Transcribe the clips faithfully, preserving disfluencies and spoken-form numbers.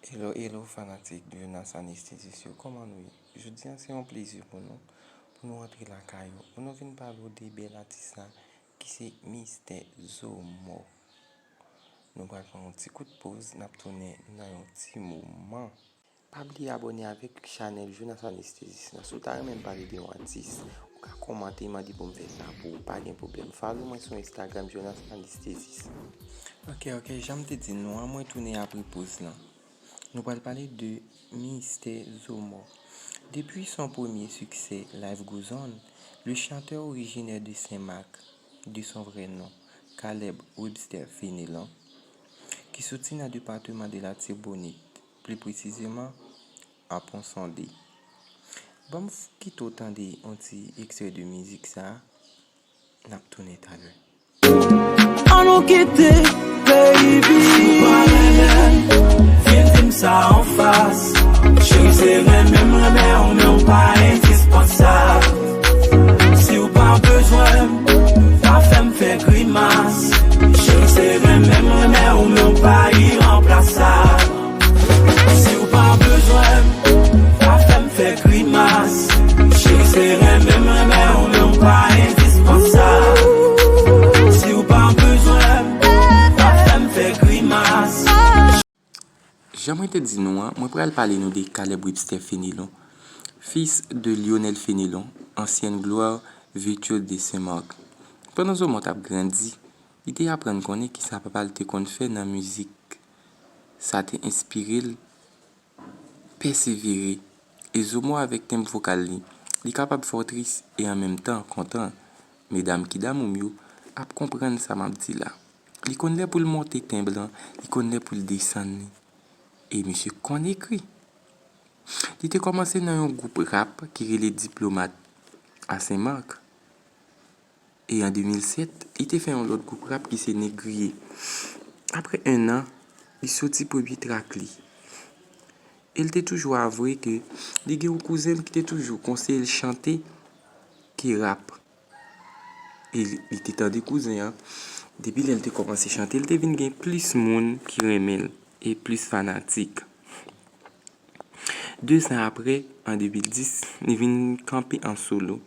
Hello, hello, fanatik Jonas Anesthésiste yo, kòman nou ye? Jodi a se yon plezi pou nou, pou nou antre lakay ou, pou nou vin pale w de bèl atis la, ki se Mistè Zomò. Nou pral pran yon ti kout poz, n ap tounen nan yon ti moman. Pa bliye abòne avèk chanèl Jonas Anesthésiste la. Si w ta renmen m pale de yon atis, ou ka kòmante, mande pou m fè sa pou ou, pa gen pwoblèm. Follow mwen sou Instagram, Jonas Anesthésiste. Ok, ok, jan m te di nou an, mwen tounen apre poz lan. Nou pral pale de Mistè Zomò. Depuis son premier succès, Life Goes On, le chanteur originaire de Saint-Marc, de son vrai nom, Caleb Webster Fenelon, ki soti nan depatman de Latibonit, pli presizeman a Ponsonde. Ban m f- kite w tande yon ti ekstrè de mizik sa a, n ap tounen talè. Ann nou kite peyi Bib. Si w pa renmen m, vin di m sa anfas. Cheri, se renmen m renmen w, men w pa endispansab. Si w pa bezwen m, pa fè m fè grimas. Cheri, se renmen m renmen w, men w pa iranplasab. Si w pa bezwen m, pa fè m fè grimas. Cheri, se renmen m renmen w, men w pa endispansab. Si w pa bezwen m, pa fè m fè grimas. Jan mwen te di nou an, mwen pral pale nou de Caleb Webster Fenelon, fils de Lionel Fenelon, ancienne gloire virtuose de Saint-Marc. Pandan Zomò t ap grandi, li te aprann konnen kisa papa l te konn fè nan mizik. Sa te enspire l pèsevere. E Zomò avèk tenb vokal li, li kapab fè w tris e an menm tan kontan. Medam ki damou m yo ap konprann sa m ap di la. Li konn lè pou l monte tenb lan, li konn lè pou l desann li. E misye konn ekri. Li te kòmanse nan yon gwoup rap ki rele Diplomat a Sen Mak. E an de mil sèt, li te fè yon lòt gwoup rap ki se Negriye. Apre en an, li soti premye trak li. E l te toujou avwe ke li gen yon kouzen l ki te toujou konseye l chante ke rap. E li, li te tande kouzen an. Depi lè l te kòmanse chante, l te vin gen plis moun ki renmen l e plis fanatik. De zan apre, an de mil dis, li vin kanpe an solo.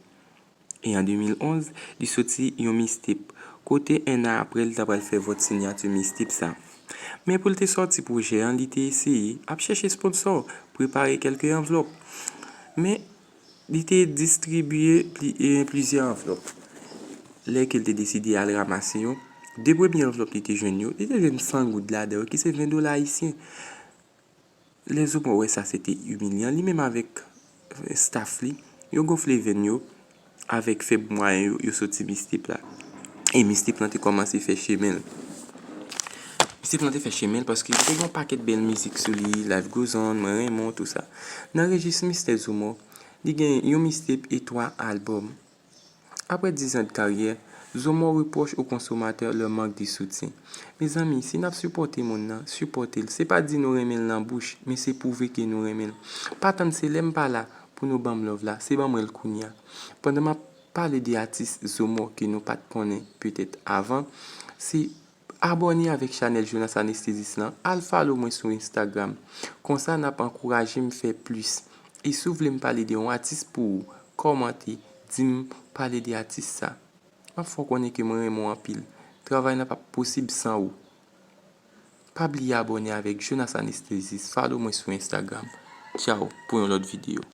E an de mil onz, li soti yon mixtape, kote en an apre, li ta pral fè vòt siyati mixtape sa. Men pou l te sòti pwojè an, li te eseye ap chèche sponsò, prepare kèlke anvlòp. Men li te distribiye pli, e, plizyè anvlòp. Lè ke l te deside al ranmase yo, de premye anvlòp li te jwenn yo, li te jwenn san goud ladan yo, ki se ven dola ayisyen. Lè Zomò wè sa, se te imilyan. Li menm avèk staff li, yo gonfle venn yo avèk fèb mwayen yo, yo soti mixtape la. E mixtape lan te kòmanse fè chemen l. Mixtape lan te fè chemen l paske li te gen yon pakèt bèl mizik sou li, Life Goes On, Mwen Renmen W, tou sa. Nan rejis Mistè Zomò, li gen yon mixtape e twa albòm. Apre diz an de karyè, Zomò reproche aux consommateurs leur manque de soutien. Mezanmi, si n ap sipòte moun nan, sipòte l. Se pa di nou renmen l nan bouch, men se pwouve ke nou renmen l. Pa tann se lè m pa la pou nou ban m love la, se ban mwen l kounye a. Pandan m ap pale de atis Zomò ke nou pa t konnen petèt avan, se abòne avèk chanèl Jonas Anesthésiste lan, al follow mwen sou Instagram. Konsa n ap ankouraje m fè plis. E si w vle m pale de yon atis pou ou, kòmante, di m pale de atis sa. M ap fè w konnen ke mwen renmen w anpil. Travay lan p ap posib san ou. Pa bliye abòne avèk Jonas Anesthésiste, follow mwen sou Instagram. Tchaw, pou yon lòt videyo.